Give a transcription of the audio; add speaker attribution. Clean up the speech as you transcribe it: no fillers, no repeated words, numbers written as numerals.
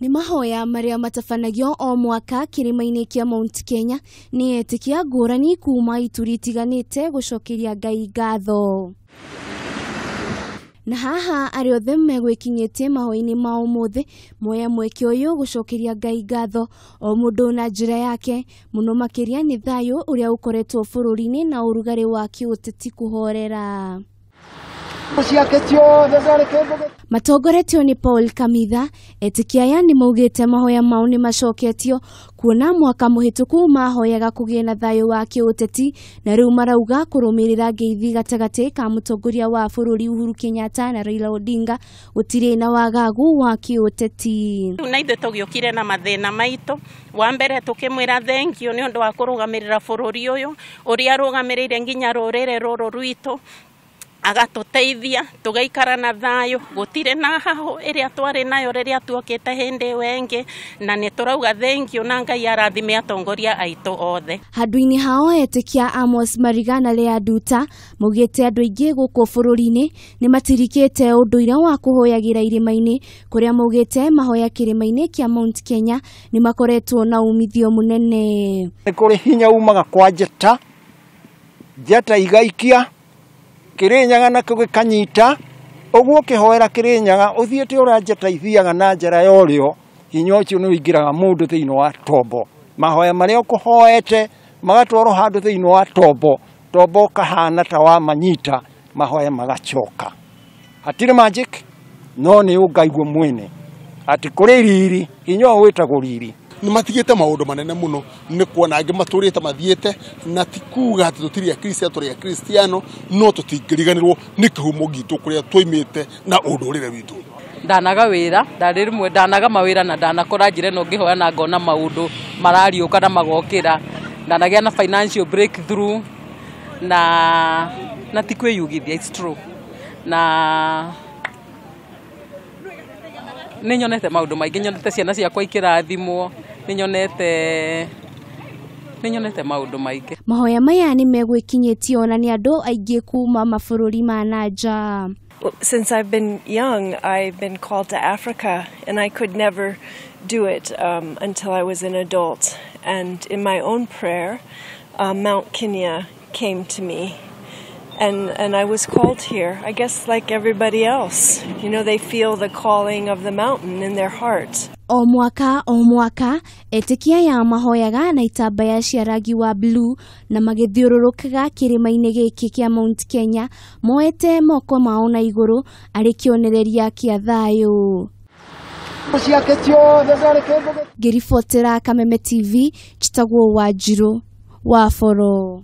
Speaker 1: Nĩ mahoya marĩa matabanagio o mwaka kĩrĩma-inĩ kĩa Mount Kenya nĩ etĩkia ngũrani kuma ituri itiganĩte gũcokeria Ngai ngatho. Na haha arĩa othe megwĩkinyĩtie mahoya-inĩ ma ũmũthĩ moya mweke ũyũ gũcokeria Ngai ngatho o mũndũ na njĩra yake, mũno makĩria nĩ thayũ ũrĩa ũkoretwo bũrũri-inĩ na ũrugarĩ wa kĩũteti kũhorera. Matongoretio nĩ Paul Kamitha, etĩkia aya nĩ maugĩte mahoya mao nĩ macoketio kuona mwaka mũhĩtũku mahoyaga kũgĩe na thayũ wa kĩũteti na rĩu marauga kũrũmĩrĩra ngeithi gatagatĩ ka mũtongoria wa bũrũri Uhuru Kenyatta na Raila Odinga gũtirĩ na wagagu wa kĩũteti.
Speaker 2: Na ithuĩ tũgĩũkire na mathĩna maitũ, wa mbere tũkĩmwĩra thank you nĩ ũndũ wa kũrũgamĩrĩra bũrũri ũyũ ũrĩa arũgamĩrĩire nginya rũrĩrĩ rũrũ rwitũ, agatuteithia tugaikara na thayo, gutire na haho iria twari nayo riria tuokite hindi ĩyo ĩngĩ, na nĩ tũrauga thank you na Ngai arathime atongoria aitũ othe.
Speaker 1: Handũ-inĩ hao etĩkia Amos Mariga na Lea Nduta maugĩte andũ aingĩ gũkũ bũrũri-inĩ nĩ matirikĩte ũndũire wa kũhoyagĩra irĩma-inĩ kũrĩa maugĩte mahoya kĩrĩma-inĩ kĩa Mount Kenya nĩ makoretwo na umithio mũnene.
Speaker 3: Nĩ kũrĩ hinya umaga kwa njata, njata igaikia Kĩrĩnyaga nakĩo gĩkanyita, ũguo ũkĩhoera Kĩrĩnyaga ũthiĩte ũrĩa njata ithiaga na njĩra ya ũrĩo, hinya ũcio nĩ ũingĩraga mũndũ thĩinĩ wa tombo. Mahoya marĩa ũkũhoete magatwarwo handũ thĩinĩ wa tombo, tombo ũkahana ta wamanyita, mahoya magacoka. Hatirĩ magic, no nĩ ũngaigua mwene atĩ kũrĩ riri, hinya ũyũ wĩtagwo riri.
Speaker 4: Nĩ matigĩte maũndũ manene mũno, nĩ kuona angĩ matũrĩte mathiĩte, na ti kuga atĩ tũtirĩ Akristiano, tũrĩ Akristiano, no tũtingĩriganĩrwo nĩ kĩhumo gitũ kũrĩa twoimĩte na ũndũrĩre witũ.
Speaker 5: Ndanaga wĩra, ndarĩ rĩmwe ndanaga mawĩra na ndanakora njĩra ĩno ngĩhoya na ngona maũndũ marariũka na magokĩra, ndanagĩa na financial breakthrough na ti kwĩyugithia, it's true, na nĩ nyonete maũndũ maingĩ, nyonete ciana ciakwa ikĩrathimwo, nĩ nyonete maũndũ maingĩ.
Speaker 1: Mahoya maya nĩ megwĩkinyĩtio na nĩ andũ aingĩ kuma mabũrũri ma na nja.
Speaker 6: Since I've been young, I've been called to Africa, and I could never do it until I was an adult. And in my own prayer, Mount Kenya came to me, and I was called here, I guess like everybody else. You know, they feel the calling of the mountain in their heart.
Speaker 1: O mwaka o mwaka etĩkia ya mahoyaga na itambaya cia rangi wa blue na magĩthiũrũrũkaga kĩrĩma-inĩ gĩkĩ kĩa Mount Kenya moete moko mao na igũrũ arĩ kĩonereria kĩa thayũ. Ngĩribotera Kameme TV, njĩtagwo Wanjirũ wa Boro.